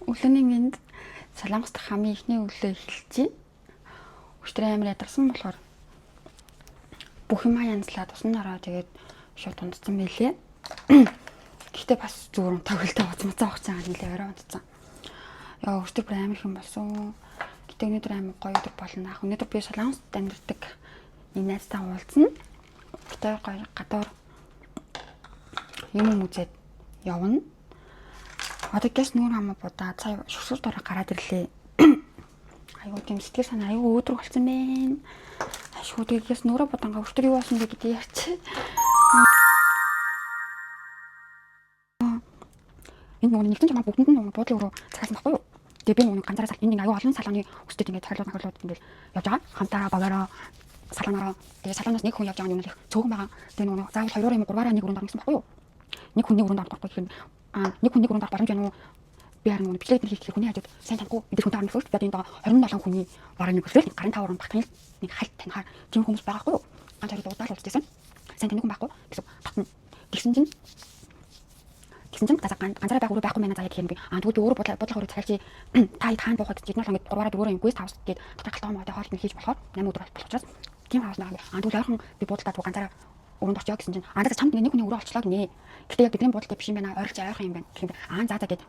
Өглөөний мэнд. Солонгос дахь хамгийн эхний өглөө эхэлж байна. Өчигдөр амар ядарсан болохоор бүх юмаа янзлаад усан ороо тэгээд шууд унтсан байлээ. Гэхдээ бас зүгээр унтааг л та уцмацаа авах чагаа нэлээ орой унтсан. Яа, өчигдөр бүр амар их юм болсон. Гэтэ өнөөдөр амар гоё өдөр болно. Ах, өнөөдөр би Солонгост амьдардаг нэг найзтайгаа уулзна. Гэтэ гоё гадуур юм юм үзээд явна. Одоо гэс нүүр хамаа будаа цаа шүршүр дорой гараад ирлээ. Айгуу тийм сэтгэл санаа айгуу өөдрөг болсон байна. Ашгүй, тэгээд гэс нүрэ будангаа өчтөр юу болсон бэ гэдэг ярьч. Энэ нөгөө нэгэн чамаа бүгдэнд нь нөгөө буудлын өрөө захиалсан байхгүй юу? Тэгээ би нөгөө ганцаараа энэ нэг аюу олон салооны өсдөд ингээд тохиолдол нөхөрлүүд ингээд явж байгаа. Хамтаараа, багаараа, салоонаараа. Тэгээ салооноос нэг хүн явж байгаа юм л их цөөхөн байгаа. Тэгээ нөгөө заавал хоёроор юм гурваараа нэг өрөөнд орно гэсэн байхгүй юу? Нэг хүн нэг өрөөнд орохгүй гэхээр нэг хүн нэг өрөөнд орох боломж байна уу? Би харин нөгөө бичлэг хийх гэхээр хүний хажууд сайн танихгүй бид хүнтэй орно гэсэн шүү дээ. Одоо энэ 27 хүний бараг нэг өсрөл гарын 5 өрөөнд багтахын нэг хальт танихаар тийм хүмүүс байгаа хгүй юу? Ганц хоёр удаа л уулзчихсан. Сайн таних хүн байхгүй гэсэн татна. Тэгсэн чинь ганцаараа байх өрөө байхгүй мэнэ заяа гэхээр би тэгвэл би өөрөө бодлого өрөө захиалж та хаана буухад чи эдгээр ингээд 3-аараа 4-өөр юм guest house гээд дотор галтаа маатай хоол хийж болохоор 8 өдөр болох учраас тийм house нэг тэгвэл ойрхон би буудалдаа түр ганцаараа өрөөнд очио гэсэн чинь за чамд нэг хүний өрөө олчлоо гинэ. Гэтэ яг бидний буудалтай биш юм байна. Ойролцоо ойрхон юм байна гэх юм. За за гэд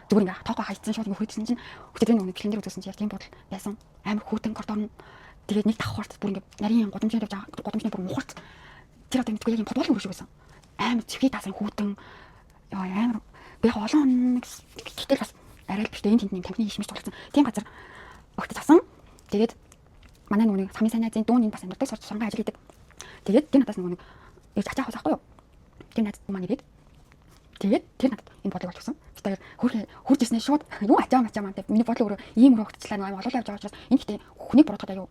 зүгээр ингээ тоогоо хайцсан, шууд ингээ хөөдсөн чинь өчигдрийн нөгөө бичлэн дээр үзсэн чинь яг тийм буудал байсан. Амар хүүтэн коридор нь тэгээд нэг давхарт бүр ингээ нарийн гудамжинд явж байгаа гудамжны бүр мухарт тэр одоо мэдгүй яг юм подволын өрөө шиг байсан. Амар цэвхий таасан хүүтэн. Яа, амар би яг олон хоног гэтэл бас арай л биштэй энэ тэнд нэг тамхины ишмэж тоглосон. Тийм газар огтж авсан. Тэгээд манай нөгөө нэг хамгийн сайн найзын дүүн энэ бас амьдардаг, сурган ажил хийдэг. Тэгээд тэр надаас нөгөө нэг ирж ачаа авах байхгүй юу? Тэр найз маань ирээд тэгээд тэр надад энэ бодлыг олж өгсөн. Тэгэхээр хурж ирснээ шууд юу ачаа мачаа маань миний бодлого өөрөө ийм өрөө огтчлаа, нөгөө амар олоолаа явж байгаа учраас энэ гэхдээ хүнийг буруутгахад аюу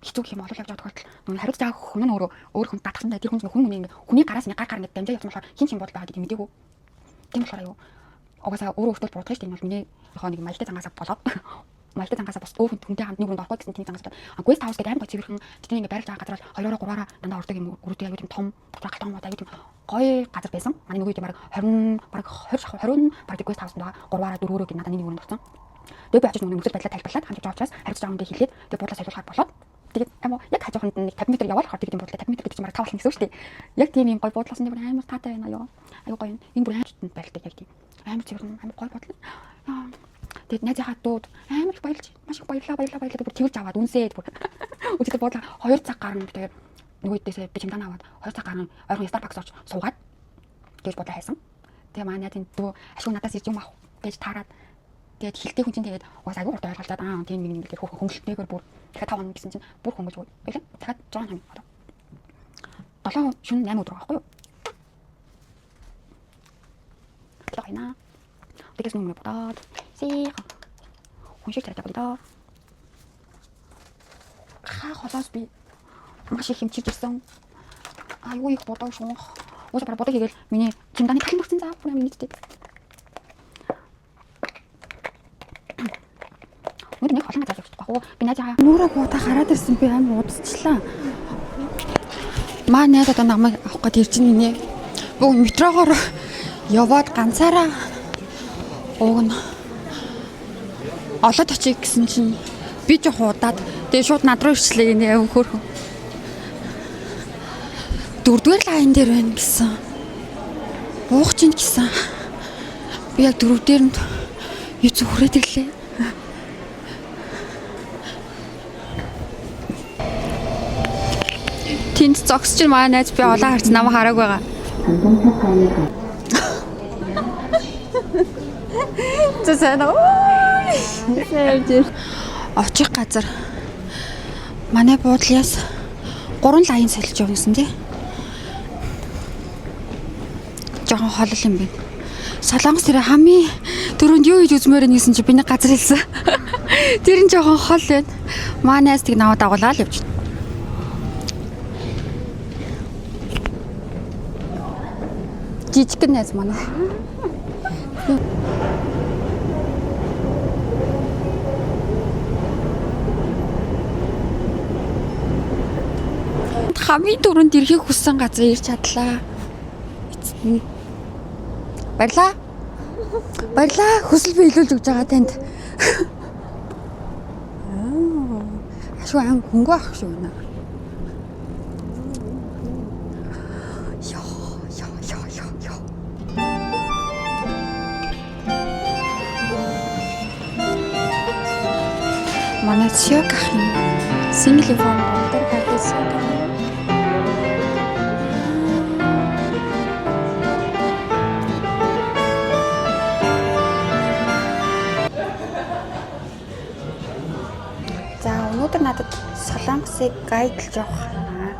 хэцүү гэх юм, олоол явж байгаа тохиолдолд нөгөө хариуцж байгаа хүн нь өөрөө өөр хүн татсан бай. Тэр хүн хүн хүний ингээ хүний гараас ингээ гар гар ингээ дамжаа явсан болохоор хин чин бодол байгаа гэдэг мдэггүй. Тийм болохоор аюу угаасаа өөрөө өөртөө буруутгах шүү дээ. Энэ бол миний хоо нэг маягтай зангаасаа болоод маягтай зангаасаа бус өөр хүнтэй хамт нэг өрөөнд орохгүй гэсэн тийм зангаас болоод guest house гэдэг амар гоё цэвэрхэн тэдний ингээ байрлаж байгаа газар бол хоёроо гурваараа дандаа ордог юм өрөөтэй аюу тийм том дотор галтаа мод аюу тийм гоё газар байсан. Манай нөгөө тийм бараг 20 бараг 20 шахуу 20 бараг guest house байгаа гурваараа дөрвөөрөө гэдэг надад нэг өрөөнд орсон. Тэгээ би очиж нөгөө нөхцөл байдлаа тайлбарлаад хамт явж байгаа учраас хариуцж байгаа хүнтэй хэлээд тэгээ буудлаа солиулахаар болоод тэгээд амар яг хажууханд нэг 50 м яваад хор тэгээд юм буудлаа 50 м гэдэг чинь бараг 5 болно гэсэн үг шүү дээ. Яг тийм юм гоё буудлаасан нь бүр амар таатай байна ёо. Аюу гоё. Энэ бүр амар байралтай яг тийм. Амар цэвэрхэн амар гоё буудлаа. Тэгээд найзынхаа дууд амар их баярлж маш их баярлаа баярлаа баярлаа бүр тэрж аваад үнсээд бүр өчигдөр буудлаа 2 цаг гарan би тэгээд нөгөө хэдээсээ би чемодан аваад 2 цаг гарan ойрхон Starbucks орж суугаад тэгж буудлаа хайсан. Тэгээ манай найзын дүү ашгүй надаас ирж юм авах гэж таарад тэгээд хилтэй хүн чинь тэгээд угаас аягүй хурд ойлголцоод тийм нэг нэг хөх хөнгөлтнийгээр бүр дахиад 5 хоног гэсэн чинь бүр хөнгөж байлаа. Дахиад 6 хоног одоо 7 шөнө 8 өдөр байхгүй юу? Тэгээ байна. Тэгээс нүмер бодоод сийх хүн шиг царайтай болоо. Хаа холоос би маш их хэмчиж ирсэн. Аюу их бодоо шунх. Уусаа бараг бодоо хийгээл миний чемоданы талан бүрсэн заа бүр амар нийттэй. Өнөөдөр нэг олон газар явчих байхгүй. Би найзаа нүрэ буудаа хараад ирсэн, би амар удасчлаа. Маа найз одоо намайг авах гээд ирж гинэ. Бүх метрогоор яваад ганцаараа уг нь олоод очих гэсэн чинь би жоох удаад тэгээ шууд над руу ирчлээ гинэ яв хөөрхөн. Дөрөвдүгээр line дээр байна гэсэн. Буух чинь гэсэн. Би яг дөрөв дээр нь юу зү хүрээд ирлээ. Тэнд зогсож чинь манай найз би улаан харц намайг хараагүй байгаа. За сайн уу? Очих газар манай буудлаас 3 line солиж явна гэсэн тий. Жохон холол юм байна. Солонгос тэр хамгийн түрүүнд юу хийж үзмээр байна гэсэн чи би нэг газар хэлсэн. Тэр нь жохон хол байна. Манай найз тэг наваа дагуулаад л явж. Жижигхэн найз манай. Хамгийн түрүүнд ирэхийг хүссэн газар ирж чадлаа. Эцэст нь. Баярлаа. Баярлаа. Хүсэл биелүүлж өгч байгаа танд. Ашгүй ам хөнгө ах шүү нэ. Йоо, ёо, ёо, ёо, ёо. Манай Сёк ахын single form дээр гардаг Сёк ах. За өнөөдөр надад Солонгосыг guide лж явах юм аа.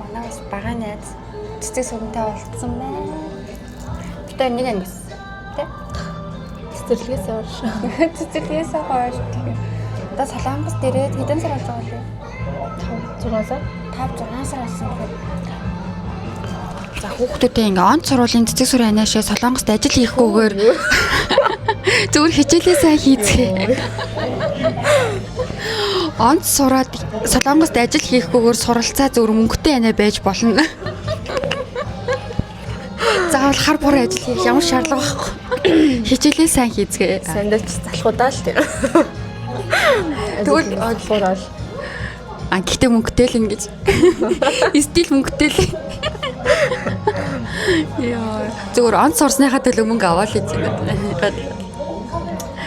Манай бас бага найз цэцэг сүмтэй уулзсан байна. Бид хоёр нэг ангис тий? Цэцэрлэгээс хойш. Цэцэрлэгээс хойш тэгэхээр одоо Солонгос дээрээ хэдэн сар болж байгаа вэ? 5 6 сар. 5 6 сар болсон гэхээр За хүүхдүүдээ ингээ онц сургуулийн цэцэг сүр анаашаа Солонгост ажил хийхгүйгээр зүгээр хичээлээ сайн хийцгээе. Онц сураад Солонгост ажил хийхгүйгээр суралцаа зүгээр мөнгөтэй анаа байж болно. Заавал хар бор ажил хийх ямар шаардлага байхгүй. Хичээлээ сайн хийцгээе. Сандалч залхуудаа л тийм. Тэгвэл залхуурал. А гэхдээ мөнгөтэй л ингэж. Стил мөнгөтэй л. Яа, зүгээр онц сурсныхаа төлөө мөнгө аваад л хийж байна.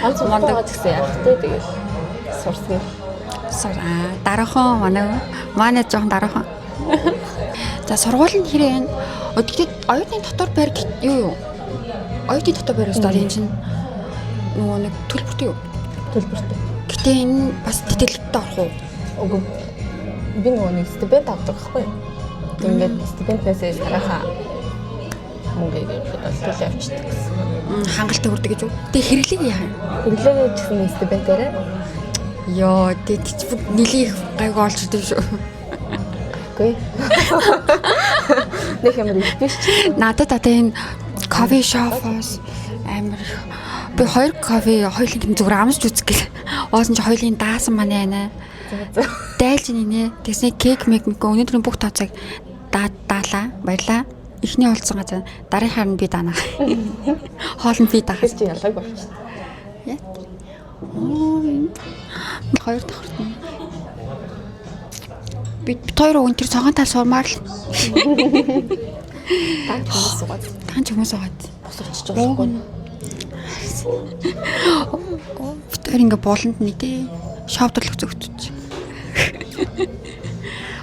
Онц мундаг гэсэн яах вэ тэгэл сурсан. Сур аа дараахан манай манай жоохон дараахан. За сургууль нь хэрэг энэ. Гэхдээ оюутны дотор байр юу юу? Оюутны дотор байр өстөр энэ чинь нөгөө нэг төлбөртэй юу? Төлбөртэй. Гэтэ энэ бас тэтгэлэгтэй орох уу? Үгүй. Би нөгөө нэг стипенд авдаг байхгүй юу? Тэгээд стипенднээсээ сарынхаа мөнгийг ерөнхийдөө төлөө явчихдаг гэсэн. Хангалттай хүрдэг гэж үү? Тэгээ хэрэглэг яах юм? Хэрэглээгээ ч гэсэн стипендээрээ. Йоо, тэг чи бүр нэлийн их гайгүй олж идэв шүү. Үгүй. Нэг юм их биш чи. Надад одоо энэ кофе шопоос амар их би хоёр кофе хоёулын зүгээр амсч үзэх гэл. Уусан чи хоёулын даасан манай ана. Дайлж нинэ. Тэгснэ кек мэг мэг өнөөдрийн бүх тооцоог даалаа. Баярлаа. Эхний уулзсан газар дараагийнхаар нь би даана. Хоол нь би даах. Тэр чи ялгааг болчихсон. Яа. Оо, хоёр давхарт нь. Бид хоёр өгөн тэр цагаан тал сурмаар л Таан ч хүмүүс суугаад таан ч хүмүүс суугаад. бус очиж болохгүй. Бид хоёр ингээ бууланд нэг тий шоп төрлөх зөгтөж.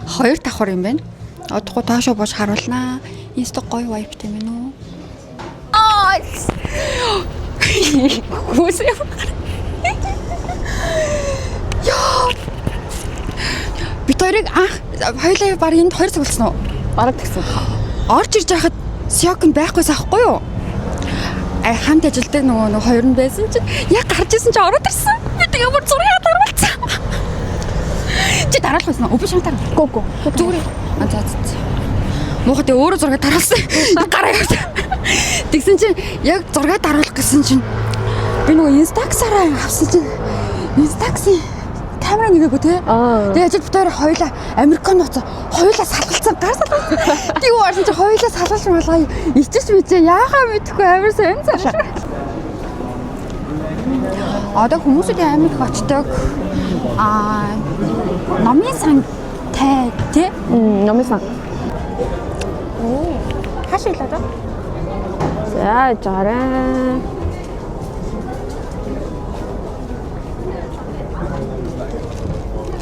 Хоёр давхар юм байна. Одохгүй доошоо бууж харуулнаа. Инста гоё vibe-тай юм уу? Аа. Хүмүүс юм. Яа. Бид хоёрыг анх хоёлаа баг энд хоёр цаг болсон уу? Бараг тэгсэн. Орж ирж байхад Сёк нь байхгүйс ахгүй юу? Ай хамт ажилдаг нөгөө нэг хоёр нь байсан чинь яг гарч исэн чинь ороод ирсэн. Би тэгээ бүр зургийг даруулсан. Чи дараалах байсан уу? Би шантар. Гүү гүү. Зүгээр. А за за. Муухай тэгээ өөрөө зураг даруулсан. Гараа явсан. Тэгсэн чинь яг зураг даруулах гэсэн чинь би нөгөө Instax-аараа авсан чинь Instax-ийн камера нэгээгүй те. Аа. Тэгээ ажил битээр хоёлаа Американ нууц хоёлаа салгалцсан гар салгалцсан. Тэг юу арсан чи хоёлаа салгалж малгай ичиж мэдээ яахаа мэдэхгүй амар сонь цааш. Одоо хүмүүсүүдийн амар их очдог. Аа номын сан тай тий? Номын сан. Хаашаа илаа даа? За жараа.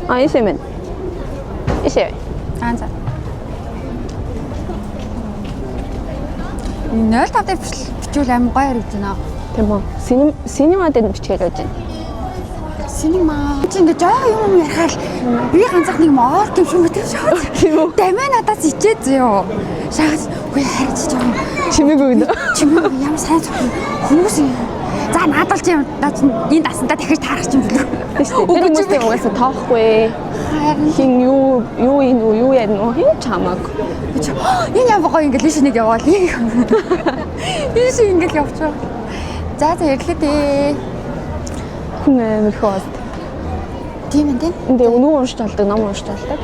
А ийшээ мэн. Ийшээ. Аа за. 05 дээр бичвэл амар гоё харагдаж байна. Тийм үү. Синем синема дээр бичгээр байж байна. Синема. Чи ингээ жоо юм ярихаар л би ганцхан нэг морт юм шиг мэт шүү. Тийм үү? Дамиа надаас ичээд зөө. Шаагас үгүй харж жоо. Чимээгүй гэнэ. Чимээ ямар сайн цогт хүмүүс юм. За наадал чи юм наа чи энэ дасандаа дахиж таарах юм билүү. Тийм шүү. Тэр хүмүүсийн угаасаа тоохгүй. Харин Хин юу юу ийн үү юу ярина уу хин ч хамаагүй. би чи энэ ямар гоё ингээл ийш нэг яваал. Ийш ингээл явчих. За за ирлээ дээ. Хүн амар их бод. Тийм ээ тийм. Энд өнөө уншиж болдог, ном уншиж болдог.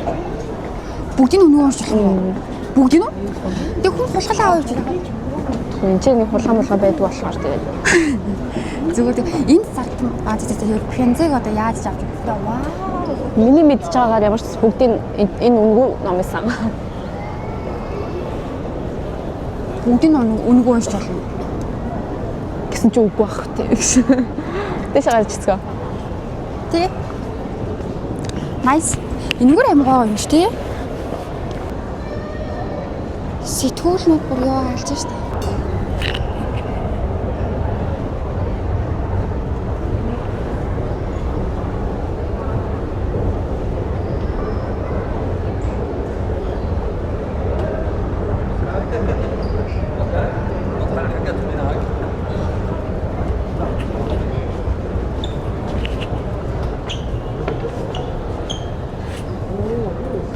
Бүгдийг нь өнөө уншиж болох юм уу? Бүгдийг нь үү? Тэг хүн хулгайлаа авч байгаа. Энд чинь нэг хулгай мулгай байдаг болохоор тэгээд Зүгээр тэг энд зардсан. А зэ зэ Фянзыг одоо яаж авч өгөх вэ? Вау. миний мэдж байгаагаар ямар ч бүгдийн энэ үнгүй ном байсан. Бүгдийг нь үнэгүй уншиж болно. Гэсэн чи үгүй бах тий. Тэш гарч ицгөө. Тий. Nice. Энэгээр аим гоё юм шүү тий. Сэтгүүлнүүд бүр ёо алж штэ.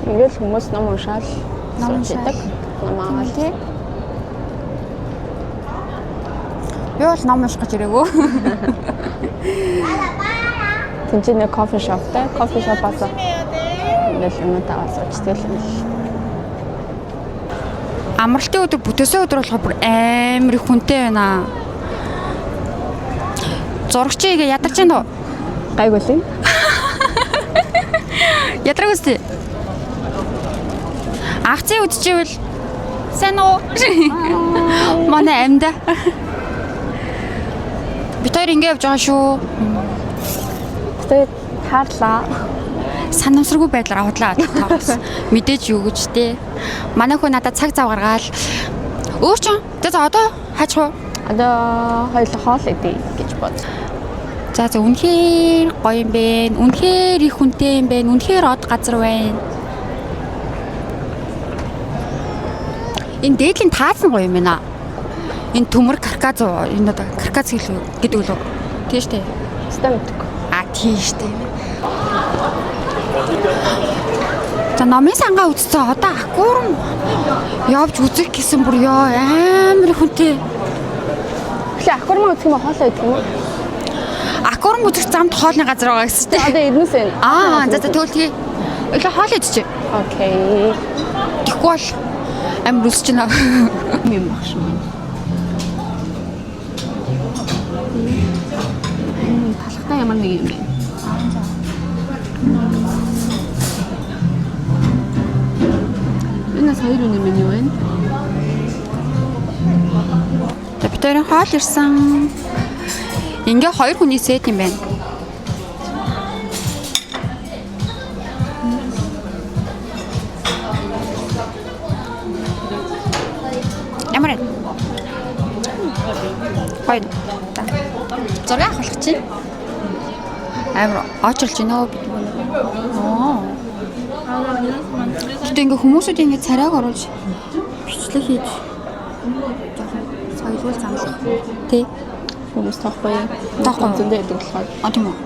Ингээл хүмүүс ном уншаал Ном сууж идэг. Ном аваад Тий. Би бол ном унших гэж ирээгүй. Тэнд чинь нэг кофе шоптай. Кофе шопоос ингээл юмуд аваад суучдаг юм л. Амралтын өдөр бүтээсэн өдөр болохоор бүр амар их хүнтэй байна. Зурагч игээ ядарч байна уу? Гайгүй л юм. Ядраг үстэй. Агцын үдчихвэл сайн уу? Манай амьда. Бид хоёр ингэ явж байгаа шүү. Тэгээд таарлаа. Санамсаргүй байдлаар авдлаа тавс. Мэдээж юу гэж те. Манай хүн надад цаг зав гаргаал. Өөр чинь за за одоо хаачих уу? Одоо хоёул хоол идэ гэж бод. За за үнэхээр гоё юм бэ. Үнэхээр их хүнтэй юм бэ. Үнэхээр од газар байна. Энэ дээдлийн таасан гоё юм байна. Энэ төмөр карказ уу? Энэ одоо карказ гэлүү гэдэг үлээ. Тийм штэ. Өстой мэдгүй. А тийм штэ. За номын сангаа үзсэн. Одоо акурм явж үзэх гэсэн бүр ёо амар их хүнтэй. Тэгэхээр аквариум үзэх юм уу хоолоо идэх юм уу? Акурм үзэх замд хоолны газар байгаа гэсэн штэ. Одоо эднээс байна. Аа за за тэгвэл тий. Илүү хоол идчихэ. Окей. Тэгэхгүй бол амар өсөж байна. Юм баг шүү. Талхтай ямар нэг юм бэ? Энэ хоёр үний меню байна. За бид хоёрын хоол ирсэн. Ингээ хоёр хүний сет юм байна. Ямар вэ? Гоё. За. Зураг авах чинь. Амар очрлж байна өө бид мөн. Аа. Гэтэ ингээ хүмүүсүүд ингээ царайг оруулж бичлэг хийж жоохон соёлгүй замлах. Тий. Хүмүүс тоохгүй. Тоохгүй. Зөндөө байдаг болохоор. А тийм үү.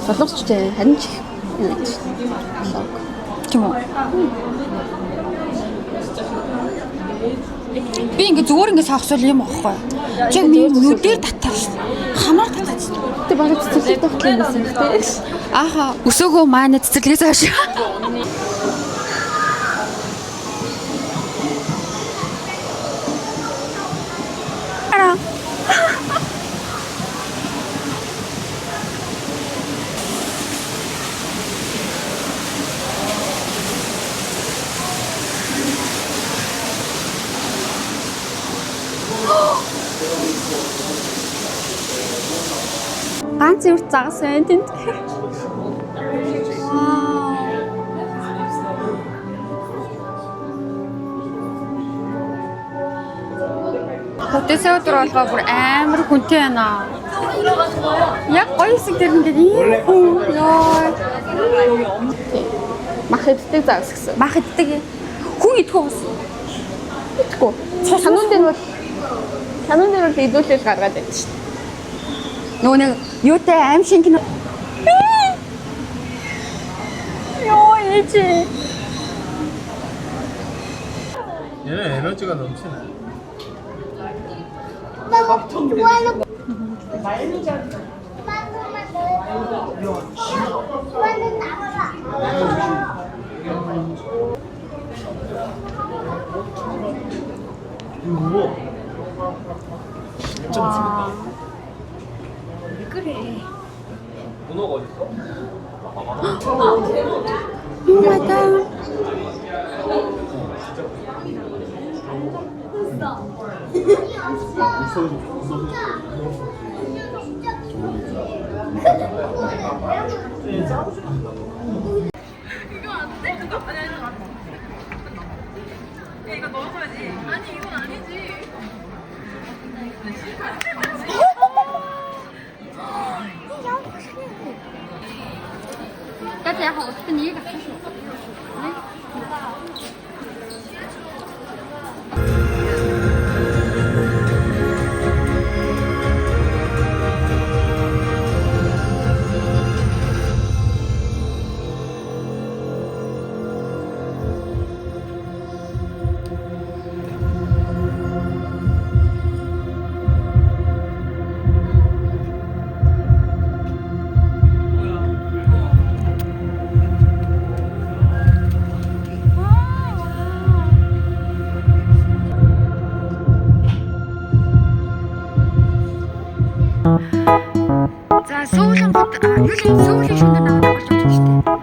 Солонгосч ч харин ч их юу гэж. Блог. Тийм үү. Би ингээ зүгээр ингээ согсвол юм аахгүй. Чи миний нүдээр татав шин. Хамаар татаад шин. Тэ бараг цэцэрлэг тогтлоо юм байсан бэх тэ. Ааха өсөөгөө маань цэцэрлэгээс хойш. Ара. Ганц юрт загас байна тэнд. Вау. Хотесээ өдөр болгоо бүр амар хүнтэй байна. Яг гоё хэсэг дээр ингээд ийм хүн. Йоо. Мах иддэг загас гэсэн. Мах иддэг. Хүн идэхгүй бас. Идэхгүй. Канун дээр бол канун дээр бол идүүлэл гаргаад байдаг шүү дээ. Нөгөө нэг юутай аим шиг кино. Йоо ээжээ. 얘는 에너지가 넘치네. 이거. 진짜 못생겼다. 왜 그래? 문어가 어딨어? Oh my god. За яг удаа нэг авчих шүү. За сүүлийн гот юу л сүүлийн шөнө намайг дагуулж явж шүү дээ.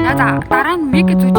За дараа нь мега зүйтэй